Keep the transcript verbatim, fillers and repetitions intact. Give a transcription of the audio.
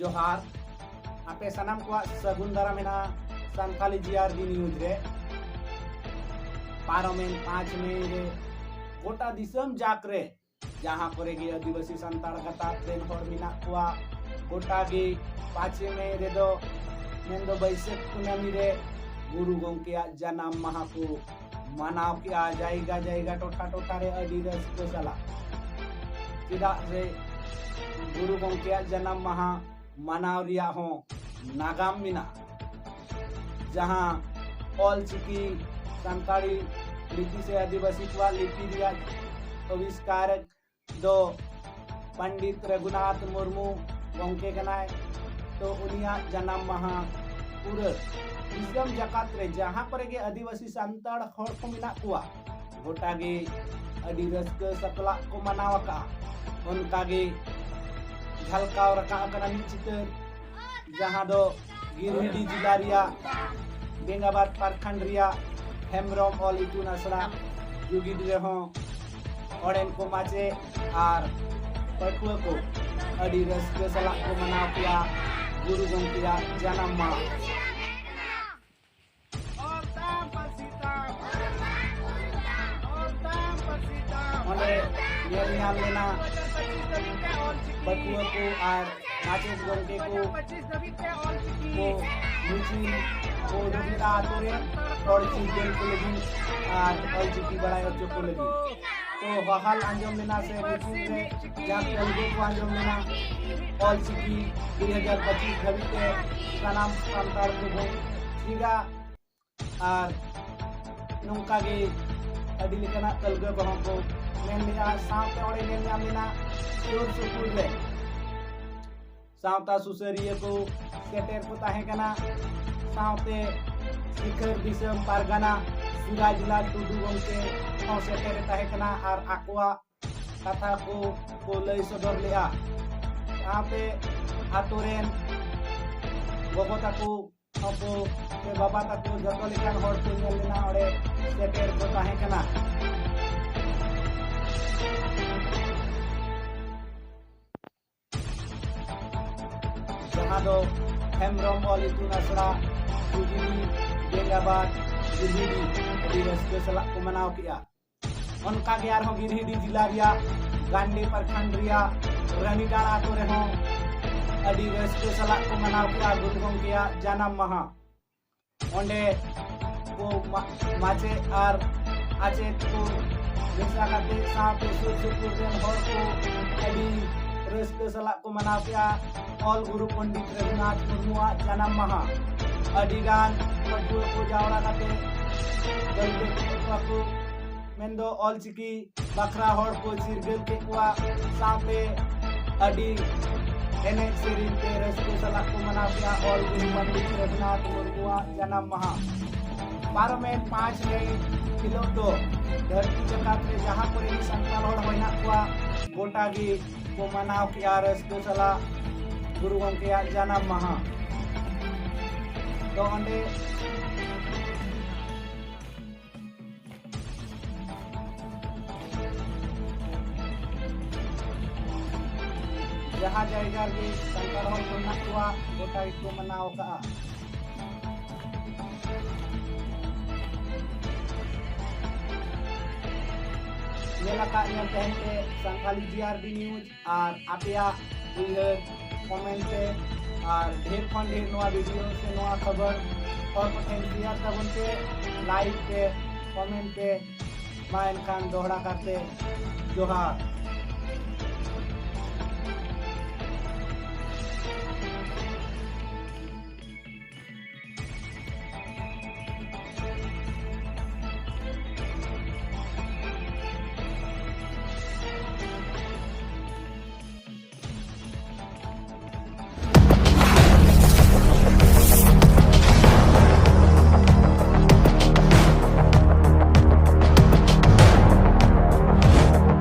ᱡᱚᱦᱟᱨ᱾ ᱟᱯᱮ ᱥᱟᱱᱟᱢ ᱠᱚᱣᱟᱜ ᱥᱟᱹᱜᱩᱱ ᱫᱟᱨᱟᱢ ᱦᱮᱱᱟᱜᱼᱟ ᱥᱟᱱᱛᱟᱞᱤ ᱡᱤ ᱟᱨ ᱰᱤ ᱱᱤᱭᱩᱡᱽ ᱨᱮ᱾ ᱯᱟᱨᱚᱢᱮᱱ ᱯᱟᱸᱪ ᱢᱮ ᱨᱮ ᱜᱚᱴᱟ ᱫᱤᱥᱚᱢ ᱡᱟᱠ ᱨᱮ ᱡᱟᱦᱟᱸ ᱠᱚᱨᱮ ᱜᱮ ᱟᱹᱫᱤᱵᱟᱹᱥᱤ ᱥᱟᱱᱛᱟᱲ ᱜᱟᱛᱟᱠ ᱨᱮᱱ ᱦᱚᱲ ᱢᱮᱱᱟᱜ ᱠᱚᱣᱟ, ᱜᱚᱴᱟ ᱜᱮ ᱯᱟᱸᱪᱮ ᱢᱮ ᱨᱮᱫᱚ, ᱢᱮᱱᱫᱚ ᱵᱟᱹᱭᱥᱟᱹᱠᱷ ᱠᱩᱱᱟᱹᱢᱤ ᱨᱮ ᱜᱩᱨᱩ ᱜᱚᱢᱠᱮᱭᱟᱜ ᱡᱟᱱᱟᱢ ᱢᱟᱦᱟ ᱠᱚ ᱢᱟᱱᱟᱣ ᱠᱮᱜᱼᱟ᱾ ᱡᱟᱭᱜᱟ ᱡᱟᱭᱜᱟ, ᱴᱚᱴᱷᱟ ᱴᱚᱴᱷᱟ ᱨᱮ ᱟᱹᱰᱤ ᱨᱟᱹᱥᱠᱟᱹ ᱥᱟᱞᱟᱜ, ᱪᱮᱫᱟᱜ ᱥᱮ ᱜᱩᱨᱩ ᱜᱚᱢᱠᱮᱭᱟᱜ ᱡᱟᱱᱟᱢ ᱢᱟᱦᱟ ᱢᱟᱱᱟᱣ ᱨᱮᱭᱟᱜ ᱦᱚᱸ ᱱᱟᱜᱟᱢ ᱢᱮᱱᱟᱜᱼᱟ, ᱡᱟᱦᱟᱸ ᱚᱞ ᱪᱤᱠᱤ, ᱥᱟᱱᱛᱟᱲᱤ ᱞᱤᱯᱤ ᱥᱮ ᱟᱹᱫᱤᱵᱟᱹᱥᱤ ᱠᱚᱣᱟᱜ ᱞᱤᱯᱤ ᱨᱮᱭᱟᱜ ᱟᱵᱤᱥᱠᱟᱨ ᱫᱚ ᱯᱚᱱᱰᱤᱛ ᱨᱚᱜᱷᱩᱱᱟᱛᱷ ᱢᱩᱨᱢᱩ ᱜᱚᱢᱠᱮ ᱠᱟᱱᱟᱭ᱾ ᱛᱚ ᱩᱱᱤᱭᱟᱜ ᱡᱟᱱᱟᱢ ᱢᱟᱦᱟ ᱯᱩᱨᱟᱹ ᱫᱤᱥᱚᱢ ᱡᱟᱠᱟᱛ ᱨᱮ ᱡᱟᱦᱟᱸ ᱠᱚᱨᱮ ᱜᱮ ᱟᱹᱫᱤᱵᱟᱹᱥᱤ ᱥᱟᱱᱛᱟᱲ ᱦᱚᱲ ᱠᱚ ᱢᱮᱱᱟᱜ ᱠᱚᱣᱟ, ᱜᱚᱴᱟ ᱜᱮ ᱟᱹᱰᱤ ᱨᱟᱹᱥᱠᱟᱹ ᱥᱟᱛᱞᱟᱜ ᱠᱚ ᱢᱟᱱᱟᱣ ᱟᱠᱟᱫᱼᱟ᱾ ᱚᱱᱠᱟ ᱜᱮ ᱡᱷᱟᱞᱠᱟᱣ ᱨᱟᱠᱟᱵ ᱟᱠᱟᱱᱟ ᱢᱤᱫ ᱪᱤᱛᱟᱹᱨ, ᱡᱟᱦᱟᱸ ᱫᱚ ᱜᱤᱨᱤᱰᱤ ᱡᱮᱞᱟ ᱨᱮᱭᱟᱜ ᱵᱮᱝᱜᱟᱵᱟᱫ ᱯᱨᱚᱠᱷᱚᱸᱰ ᱨᱮᱭᱟᱜ ᱦᱮᱢᱵᱨᱚᱢ ᱚᱞ ᱤᱛᱩᱱ ᱟᱥᱲᱟ ᱡᱩᱜᱤᱰ ᱨᱮᱦᱚᱸ ᱚᱸᱰᱮᱱ ᱠᱚ ᱢᱟᱪᱮᱫ ᱟᱨ ᱯᱟᱹᱴᱷᱩᱣᱟᱹ ᱠᱚ ᱟᱹᱰᱤ ᱨᱟᱹᱥᱠᱟᱹ ᱥᱟᱞᱟᱜ ᱠᱚ ᱢᱟᱱᱟᱣ ᱠᱮᱜᱼᱟ ᱜᱩᱨᱩ ᱜᱚᱢᱠᱮᱭᱟᱜ ᱡᱟᱱᱟᱢ ᱢᱟᱦᱟ᱾ ᱚᱸᱰᱮ ᱧᱮᱞ ᱧᱟᱢ ᱞᱮᱱᱟ ᱯᱟᱹᱴᱷᱩᱣᱟᱹ ᱠᱚ ᱟᱨ ᱢᱟᱪᱮᱫ ᱜᱚᱢᱠᱮ ᱠᱚ ᱠᱚ ᱢᱤᱪᱷᱤᱞ ᱠᱚ ᱩᱰᱩᱠ ᱞᱮᱫᱟ ᱟᱛᱳ ᱨᱮ ᱦᱚᱲ ᱪᱤᱨᱜᱟᱹᱞ ᱠᱚ ᱞᱟᱹᱜᱤᱫ ᱟᱨ ᱚᱞᱪᱤᱠᱤ ᱵᱟᱲᱟᱭ ᱦᱚᱪᱚ ᱠᱚ ᱞᱟᱹᱜᱤᱫ᱾ ᱛᱚ ᱦᱟᱦᱟᱞ ᱟᱸᱡᱚᱢ ᱞᱮᱱᱟ ᱥᱮ ᱢᱤᱪᱷᱤᱞ ᱨᱮ ᱡᱟᱦᱟᱸ ᱛᱟᱹᱞᱜᱟᱹ ᱠᱚ ᱟᱸᱡᱚᱢ ᱞᱮᱱᱟ, ᱚᱞᱪᱤᱠᱤ ᱫᱩᱭ ᱦᱟᱡᱟᱨ ᱯᱚᱸᱪᱤᱥ ᱫᱷᱟᱹᱵᱤᱡ ᱛᱮ ᱥᱟᱱᱟᱢ ᱥᱟᱱᱛᱟᱲ ᱠᱚᱵᱚᱱ ᱪᱮᱫᱟ᱾ ᱟᱨ ᱱᱚᱝᱠᱟ ᱜᱮ ᱟᱹᱰᱤ ᱞᱮᱠᱟᱱᱟᱜ ᱛᱟᱹᱞᱜᱟᱹ ᱠᱚᱦᱚᱸ ᱠᱚ ᱢᱮᱱ ᱞᱮᱫᱼᱟ᱾ ᱥᱟᱶᱛᱮ ᱚᱸᱰᱮ ᱧᱮᱞ ᱧᱟᱢ ᱞᱮᱱᱟ ᱥᱩᱨ ᱥᱩᱯᱩᱨ ᱨᱮ ᱥᱟᱶᱛᱟ ᱥᱩᱥᱟᱹᱨᱤᱭᱟᱹ ᱠᱚ ᱥᱮᱴᱮᱨ ᱠᱚ ᱛᱟᱦᱮᱸ ᱠᱟᱱᱟ᱾ ᱥᱟᱶᱛᱮ ᱥᱤᱠᱷᱟᱹᱨ ᱫᱤᱥᱚᱢ ᱯᱟᱨᱜᱟᱱᱟ ᱥᱩᱨᱟᱡᱽᱞᱟᱞ ᱴᱩᱰᱩ ᱜᱚᱢᱠᱮ ᱦᱚᱸ ᱥᱮᱴᱮᱨ ᱮ ᱛᱟᱦᱮᱸ ᱠᱟᱱᱟ ᱟᱨ ᱟᱠᱚᱣᱟᱜ ᱠᱟᱛᱷᱟ ᱠᱚ ᱠᱚ ᱞᱟᱹᱭ ᱥᱚᱫᱚᱨ ᱞᱮᱫᱼᱟ᱾ ᱥᱟᱶᱛᱮ ᱟᱛᱳ ᱨᱮᱱ ᱜᱚᱜᱚ ᱛᱟᱠᱚ ᱦᱚᱸᱠᱚ ᱥᱮ ᱵᱟᱵᱟ ᱛᱟᱠᱚ ᱡᱚᱛᱚ ᱞᱮᱠᱟᱱ ᱦᱚᱲ ᱠᱚ ᱧᱮᱞ ᱞᱮᱱᱟ, ᱚᱸᱰᱮ ᱥᱮᱴᱮᱨ ᱠᱚ ᱛᱟᱦᱮᱸ ᱠᱟᱱᱟ᱾ ᱫᱚ ᱦᱮᱢᱵᱨᱚᱢ ᱚᱞ ᱤᱛᱩᱱ ᱟᱥᱲᱟ, ᱜᱤᱨᱤᱰᱤ, ᱵᱮᱝᱜᱟᱵᱟᱫ, ᱜᱤᱨᱤᱰᱤ ᱟᱹᱰᱤ ᱨᱟᱹᱥᱠᱟᱹ ᱥᱟᱞᱟᱜ ᱠᱚ ᱢᱟᱱᱟᱣ ᱠᱮᱫᱼᱟ᱾ ᱚᱱᱠᱟ ᱜᱮ ᱟᱨᱦᱚᱸ ᱜᱤᱨᱤᱰᱤ ᱡᱮᱞᱟ ᱨᱮᱭᱟᱜ ᱜᱟᱱᱰᱤ ᱯᱨᱚᱠᱷᱚᱸᱰ ᱨᱮᱭᱟᱜ ᱨᱟᱱᱤᱰᱟᱸᱲ ᱟᱛᱳ ᱨᱮᱦᱚᱸ ᱟᱹᱰᱤ ᱨᱟᱹᱥᱠᱟᱹ ᱥᱟᱞᱟᱜ ᱠᱚ ᱢᱟᱱᱟᱣ ᱠᱮᱫᱼᱟ ᱜᱩᱨᱩ ᱜᱚᱢᱠᱮᱭᱟᱜ ᱡᱟᱱᱟᱢ ᱢᱟᱦᱟ᱾ ᱚᱸᱰᱮ ᱠᱚ ᱢᱟ-, ᱢᱟᱪᱮᱫ ᱟᱨ ᱟᱪᱮᱫ ᱠᱚ ᱢᱮᱥᱟ ᱠᱟᱛᱮ ᱥᱟᱶᱛᱮ ᱥᱩᱨ ᱥᱩᱯᱩᱨ ᱨᱮᱱ ᱦᱚᱲ ᱠᱚ ᱟᱹᱰᱤ ᱨᱟᱹᱥᱠᱟᱹ ᱥᱟᱞᱟᱜ ᱠᱚ ᱢᱟᱱᱟᱣ ᱠᱮᱫᱼᱟ ᱚᱞ ᱜᱩᱨᱩ ᱯᱚᱱᱰᱤᱛ ᱨᱚᱜᱷᱩᱱᱟᱛᱷ ᱢᱩᱨᱢᱩᱣᱟᱜ ᱡᱟᱱᱟᱢ ᱢᱟᱦᱟ᱾ ᱟᱹᱰᱤ ᱜᱟᱱ ᱯᱟᱹᱴᱷᱩᱣᱟᱹ ᱠᱚ ᱡᱟᱣᱨᱟ ᱠᱟᱛᱮ ᱫᱟᱹᱞ ᱠᱮᱫ ᱠᱚᱣᱟ ᱠᱚ, ᱢᱮᱱᱫᱚ ᱚᱞ ᱪᱤᱠᱤ ᱵᱟᱠᱷᱨᱟ ᱦᱚᱲ ᱠᱚ ᱪᱤᱨᱜᱟᱹᱞ ᱠᱮᱫ ᱠᱚᱣᱟ, ᱥᱟᱶᱛᱮ ᱟᱹᱰᱤ ᱮᱱᱮᱡ ᱥᱮᱨᱮᱧ ᱛᱮ ᱨᱟᱹᱥᱠᱟᱹ ᱥᱟᱞᱟᱜ ᱠᱚ ᱢᱟᱱᱟᱣ ᱠᱮᱫᱼᱟ ᱚᱞ ᱜᱩᱨᱩ ᱯᱚᱱᱰᱤᱛ ᱨᱚᱜᱷᱩᱱᱟᱛᱷ ᱢᱩᱨᱢᱩᱣᱟᱜ ᱡᱟᱱᱟᱢ ᱢᱟᱦᱟ᱾ ᱯᱟᱨᱚᱢᱮᱱ ᱯᱟᱸᱪ ᱢᱮ ᱦᱤᱞᱳᱜ ᱫᱚ ᱫᱷᱟᱹᱨᱛᱤ ᱡᱟᱠᱟᱛ ᱨᱮ ᱡᱟᱦᱟᱸ ᱠᱚᱨᱮ ᱜᱮ ᱥᱟᱱᱛᱟᱲ ᱦᱚᱲ ᱢᱮᱱᱟᱜ ᱠᱚᱣᱟ, ᱜᱚᱴᱟ ᱜᱮ ᱠᱚ ᱢᱟᱱᱟᱣ ᱠᱮᱫᱼᱟ ᱨᱟᱹᱥᱠᱟᱹ ᱥᱟᱞᱟᱜ ᱜᱩᱨᱩ ᱜᱚᱢᱠᱮᱭᱟᱜ ᱡᱟᱱᱟᱢ ᱢᱟᱦᱟ᱾ ᱛᱚ ᱚᱸᱰᱮ ᱡᱟᱦᱟᱸ ᱡᱟᱭᱜᱟ ᱨᱮᱜᱮ ᱥᱟᱱᱛᱟᱲ ᱦᱚᱲ ᱠᱚ ᱢᱮᱱᱟᱜ ᱠᱚᱣᱟ, ᱜᱚᱴᱟ ᱜᱮᱠᱚ ᱢᱟᱱᱟᱣ ᱟᱠᱟᱫᱼᱟ᱾ ᱧᱮᱞ ᱟᱠᱟᱫ ᱧᱮᱞ ᱛᱟᱦᱮᱱ ᱯᱮ ᱥᱟᱱᱛᱷᱟᱞᱤ ᱡᱤ ᱟᱨ ᱰᱤ ᱱᱤᱭᱩᱡᱽ, ᱟᱨ ᱟᱯᱮᱭᱟᱜ ᱩᱭᱦᱟᱹᱨ ᱠᱚᱢᱮᱱᱴ ᱯᱮ, ᱟᱨ ᱰᱷᱮᱨ ᱠᱷᱚᱱ ᱰᱷᱮᱨ ᱱᱚᱣᱟ ᱵᱷᱤᱰᱤᱭᱳ ᱥᱮ ᱱᱚᱣᱟ ᱠᱷᱚᱵᱚᱨ ᱦᱚᱲ ᱠᱚᱴᱷᱮᱱ ᱥᱮᱭᱟᱨ ᱛᱟᱵᱚᱱ ᱯᱮ, ᱞᱟᱭᱤᱠ ᱯᱮ, ᱠᱚᱢᱮᱱᱴ ᱯᱮ᱾ ᱢᱟ ᱮᱱᱠᱷᱟᱱ ᱫᱚᱦᱲᱟ ᱠᱟᱛᱮ ᱡᱚᱦᱟᱨ᱾